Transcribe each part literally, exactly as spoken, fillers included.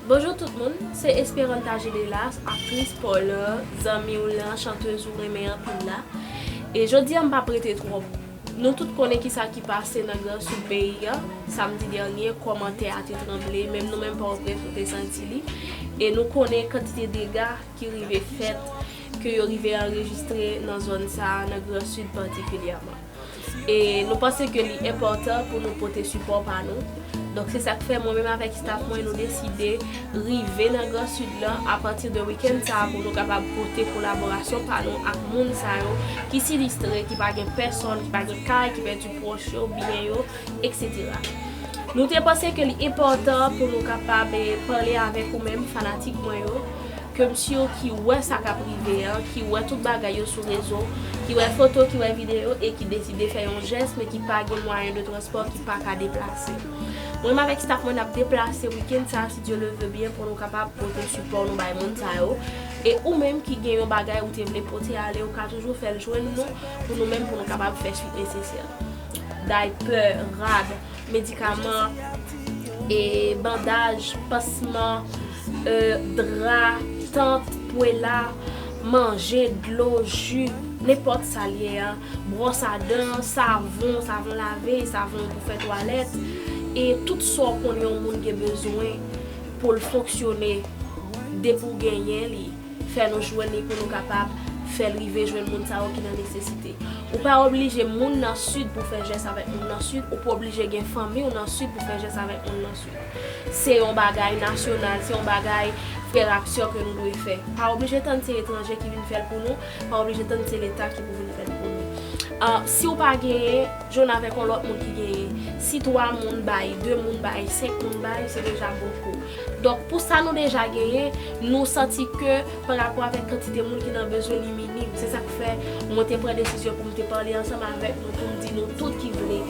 Bonjou tout moun, se Esperanta Gedelas, aktris pa w lan, zanmi w lan, chantèz ou renmen anpil la. E jodi a m p ap rete twòp. Nou tout konnen kisa ki pase nan Gran Sid peyi a, samdi dènye, kòman tè a te tranble, menm nou menm Pòtoprens nou te santi li. E nou konnen kantite dega ki rive fèt, ke yo rive anrejistre nan zòn sa a, nan Gran Sid patikilyèman. E nou panse ke li enpòtan pou nou pote sipò pa nou. Donk, se sa k fè mwen menm avèk staff mwen, nou deside rive nan Gran Sid lan apati de wikenn sa a pou nou kapab pote kolaborasyon pa nou ak moun sa yo ki sinistre, ki pa gen pèsòn, ki pa gen kay, ki pèdi pwòch yo, byen yo, etsetera. Nou te panse ke li enpòtan pou nou kapab, eh, pale avèk ou menm, fanatik mwen yo, ke m si ki wè sa k ap rive an, ki wè tout bagay yo sou rezo, ki wè foto, ki wè videyo e ki deside fè yon jès, men ki pa gen mwayen de transpò, ki pa ka deplase. Mwen menm avèk staff mwen, n ap deplase wikenn sa a, si Dye le veut bien, pou nou kapab pote sipò nou bay moun sa yo. E ou menm ki gen yon bagay ou te vle pote ale, ou ka toujou fè l jwenn nou, pou nou menm, pou nou kapab fè swit nesesè. Daypè, rad, medikaman, e bandaj, pansman, e, dra, tant, pwela, manje, dlo, ji, nenpòt sa l ye a, bwòs a dan, savon, savon lave, savon pou fè twalèt, e tout sa w konnen yon moun gen bezwen pou l fonksyone, depi w genyen li, fè nou jwenn li pou nou kapab fè l rive jwenn moun sa yo ki nan nesesite. Ou pa oblije moun nan Sid pou fè jès avèk moun nan Sid, ou pa oblije gen fanmi w nan Sid pou fè jès avèk moun nan Sid. Se yon bagay nasyonal, se yon bagay frè ak sè ke nou dwe fè. Pa oblije tann se etranje ki vin fè l pou nou, pa oblije tann se Leta ki pou vin fè l pou nou. Ah, si w pa genyen, jwenn avèk yon lòt moun ki genyen. Si twa moun bay, de moun bay, senk moun bay, se deja bokou. Donk, pou sa nou deja genyen, nou santi ke pa rapò avèk kantite moun ki nan bezwen, li minim. Se sa k fè mwen te pran desizyon pou m te pale ansanm avèk nou, pou m di nou tout ki vle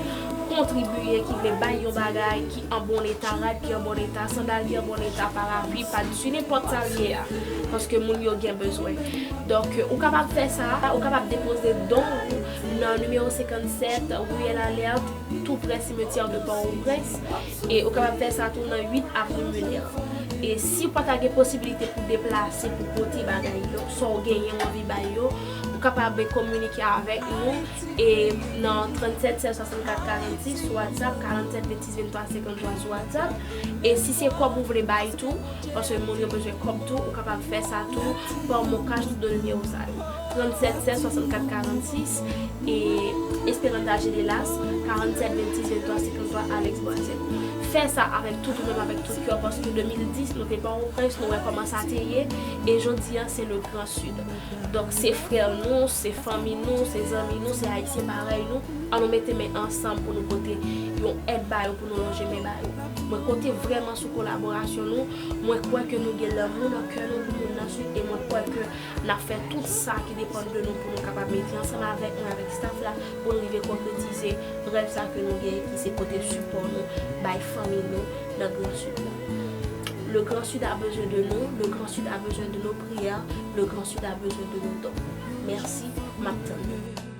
kontribiye, ki vle bay yon bagay ki an bon eta, rad ki an bon eta, sandal ki an bon eta, parapli, padisi, nenpòt sa l ye a. Paske moun yo gen bezwen. Donk, ou kapab fè sa, ou kapab depoze don ou nan nimewo senkannsèt, Ruelle Alerte, tou prè simetyè de Pòtoprens. E ou kapab fè sa tou nan uit avni Milè. E si w pa ta gen posiblite pou deplase, pou pote bagay yo, sa w genyen w anvi bay yo, ou kapab kominike avèk nou e nan trannsèt sèz swasannkat karannsis sou WhatsApp, karannsèt vennsis venntwa senkanntwa sou WhatsApp. E si se kòb ou vle bay tou, paske moun yo bezwen kòb tou, ou kapab fè sa tou pa MonCash, tou de nimewo sa yo. Trannsèt sèz swasannkat karannsis e Esperanta Gedelas, karannsèt vennsis venntwa senkanntwa Alex Boisel. Fè sa avèk tout ou menm, avèk tout kè w, paske de mil dis, nou te Pòtoprens, nou wè kòman sa te ye, e jodi a, se le Gran Sid. Donk, se frè nou, se fanmi nou, se zanmi nou, se Ayisyen parèy nou. An nou mete men ansanm pou nou pote yon èd ba yo, pou nou lonje men ba yo. Mwen konte vrèman sou kolaborasyon nou. Mwen kwè ke nou gen lanmou nan kè nou pou moun nan Sid, e mwen kwè ke n ap fè tout sa ki depann de nou pou nou kapab mete ansanm avèk mwen, avèk staff la, pou nou rive konkretize rèv sa ke nou genyen, ki se pote sipò nou bay fanmi nou nan Gran Sid la. Le Grand Sud a besoin de nous, le Grand Sud a besoin de nos prières, le Grand Sud a besoin de nos dons. Mèsi, m ap tann nou.